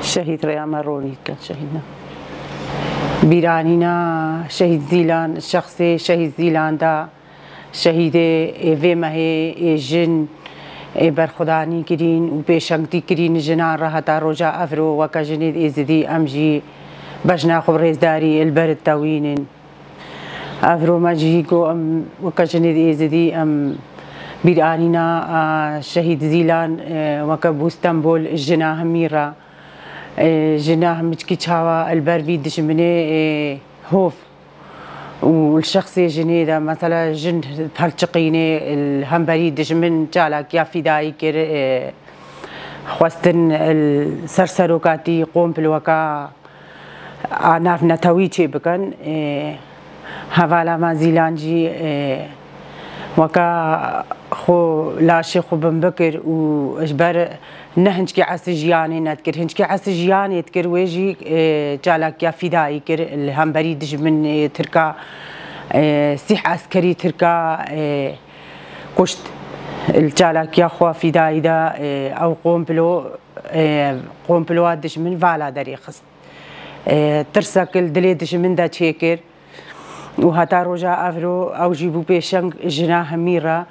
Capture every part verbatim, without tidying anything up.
Şehîd rêya me ronî dikin, şehîd ne. Bîranîna şehîd Zîlan, şexsê şehîd Zîlan de, şehîdê ê vê mehê ê jin ê berxwedanî kirîn û pêşengtî kirîn jinan re heta roja evro weke jinê êzidî em jî bejna xwe bi rêzdarî li ber tewînin. Evro me jî got em weke jinê êzidî em bîranîna a şehîd Zîlan, e, weke bû stembol jina hemî re. E, jina hemiçkî çawa li ber vî dijminê, e, hov û li şexsê jinê de, mesela, jin pelçiqînê li hemberî dijmin çalakiya fîdayî kir, e, xwestin li ser serokatî komploka a navnetewî çê bikin. E, hevala me Zîlan jî, e, weke xwe laşê xwe bin bikir û ji ber ne hincikî esî jiyanê nedikir. Hincikî esî jiyanê dikir, wê jî, e, çalakiya fîdayî kir li hemberî dijminê Tirka, e, sîh eskerî Tirka, e, kuşt. Li çalakiya xwe fîdayî de, e, ew komplo, e, komploya dijmin vala derê xist. E, tirsek li dilê dijmin de çêkir. Û heta roja evro ew jî bû pêşeng jina hemî re.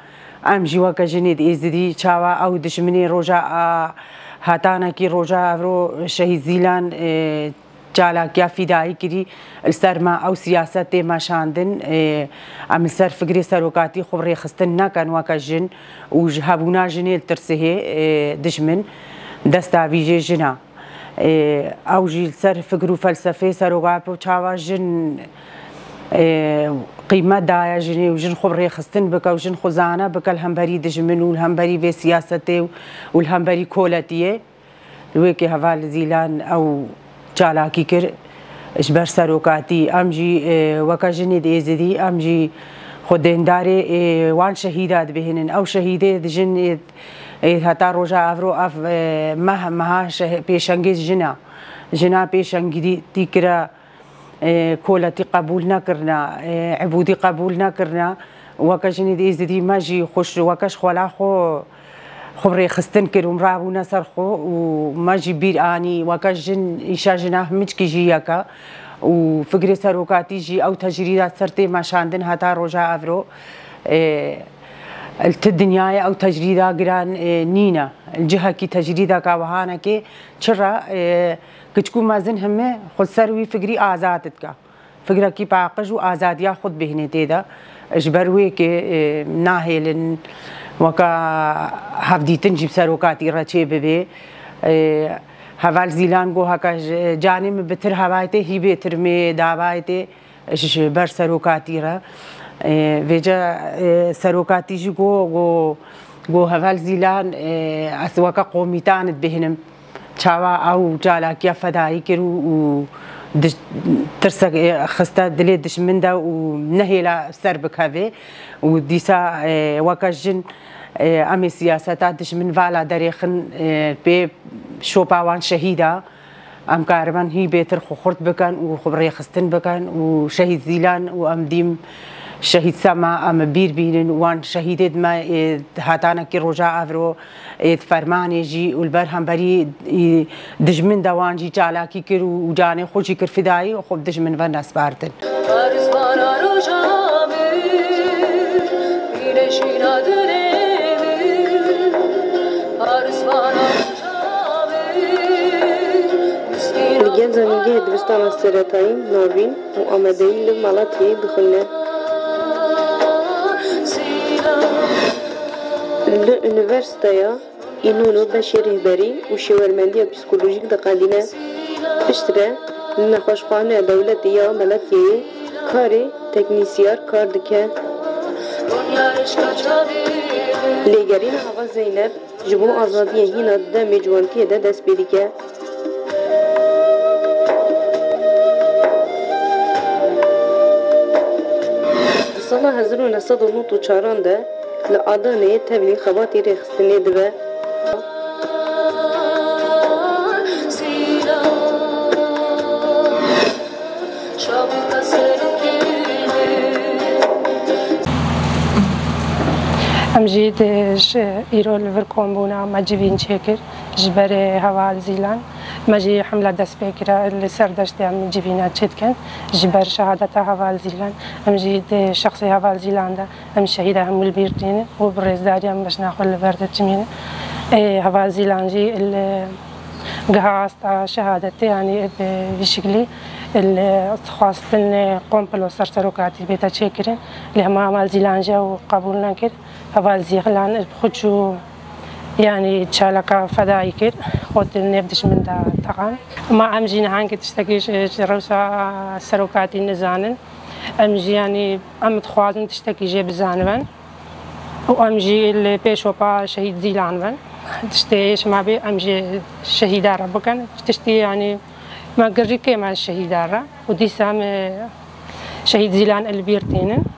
Em jî weke jinê di êzidî çawa ew dijminê roja a hetanekî roja evro şehîd Zîlan, e, çalakiya fîdayî kirî, li ser me ew siyaset tê meşandin. E, em li ser fikrê serokatî xwe bi rêxistin nekin weke jin û ji hebûna jinê li tirsihê, e, dijmin desta vî jê jina. Ê, ew jî li ser fikr û felsefeyê serokatî çawa jin, ê, qîmet daye jinê û jin xwe bi rêxistin bike û jin xwe zane bike li hemberî dijmin û li hemberî vê siyasetê û, û li hemberî koletiyê. Li wê kê heval Zîlan ew çalakî kir ji ber serokatî. Em jî, ê, weke jinê di êzidî, em jî xwe dêndarê, ê, wan şehîda dibihînin. Ew şehîdê dijin, ê, Ê, heta roja evro ev, e, meh, meha şeh-, pêşengê jina. Jina pêşengî kira, e, koletî qebûl nekirina, e, ebûdî qebûl nekirina. Weke jinê di êzidî me jî xweş, weke ji xwela xwe, xwe rêxistin kir û rabûne ser xwe û me jî bîr anî, weke jin, îşa jina himiçkî jî yeke û fikrê serokatî jî ew tecrîda ser tê meşandin heta roja evro. E, Li ti dinyayê ew tecrîda giran, e, nîne. Li cihekî tecrîdeka wihanekê çira, e, kiçik û mezin heme xwe ser wî fikrî azad dike. Fikrekî paqij û azadiya xwe dibêhnê tê de. Ji ber wê kê, e, nahêlin weka hevdîtin jî bi serokatî re çê bibe. E, heval Zîlan got, heke ji canê min bitir hebayê tê, hî bêtir mê davayê tê. Ji ber serokatî re. Ê, vêce, ê, serokatî jî got, got, got heval Zîlan, ê, ez weke komîtan dibêhnim. Çawa ew çalakiya fedayî kir û, û dij-, tirsek, ê, xiste dilê dijmin de û nehêla ser bikeve. Û dîsa, ê, weke jin, ê, em ê siyaseta dijmin vala derêxin, ê, pê şopa wan şehîda. Em karibin hî bêtir xwe xurt bikin û xwe bi rêxistin bikin û şehîd Zîlan û em dîm şehîd Sema em bîr bînin û wan şehîdê di me, ê, hetanekî roja evro, ê, di fermanê jî û li ber hemberî, ê, dijmin de wan jî çalakî kir û, û canê xwe jî kir fidayî û xwe bi dijmin ve nespartin. Parisvana roja min, mîne jîna dilê min, Parisvana Li gel zanîngehê dibistana seretayî Navîn û Amedeyî li Malatyayê dixwîne. Li Unîversîteya Înono beşê rêhberî û şêwermendiya psîkolojîk diqedîne. Piştre li Nexweşxaneya Dewletê ya Malatyayê karê teknîsyar kar dike. Lêgerîna heval Zeynep ji bo azadiyê hîna di demê ciwantiyê de dest pê dike. Di sala hezar û neh sed û nod û çaran de li Adaneyê tevlî xebatê rêxistinê dibe. Em jî di ji îro li vir kombûna me civîn çêkir. Ji ber heval Zîlan me jî hemla dest pê kira li ser deştê em civîna çê dikin. Ji ber şehadeta heval Zîlan em jî di şexsê heval Zîlan de em şehîda hemû li bîr tînin û bi rêzdarî em bejna xwe li ber de çimînin. Ê, heval Zîlan jî li giha asta şehadetê, yanî bi vî şiklî li xwestin komplo ser serokatî bête çêkirin. Lê hema heval Zîlan jî ew qebûl nekir. Heval Zîlan bi xwe çû, yanî çalaka fedayî kir, got nêv dijmin de teqan. Ma em jî niha hingê tiştekî ji, ji rewşa serokatî nizanin. Em jî, yanî em dixwazin tiştekî jê bizanibin. Û em jî li pêş û pa şehîd Zîlan bin. Tiştê şima bê em jê şehîda re bikin. Tiştê, yanî me girîkê me şehîda re. Û dîsa me şehîd Zîlan li bîr tînin.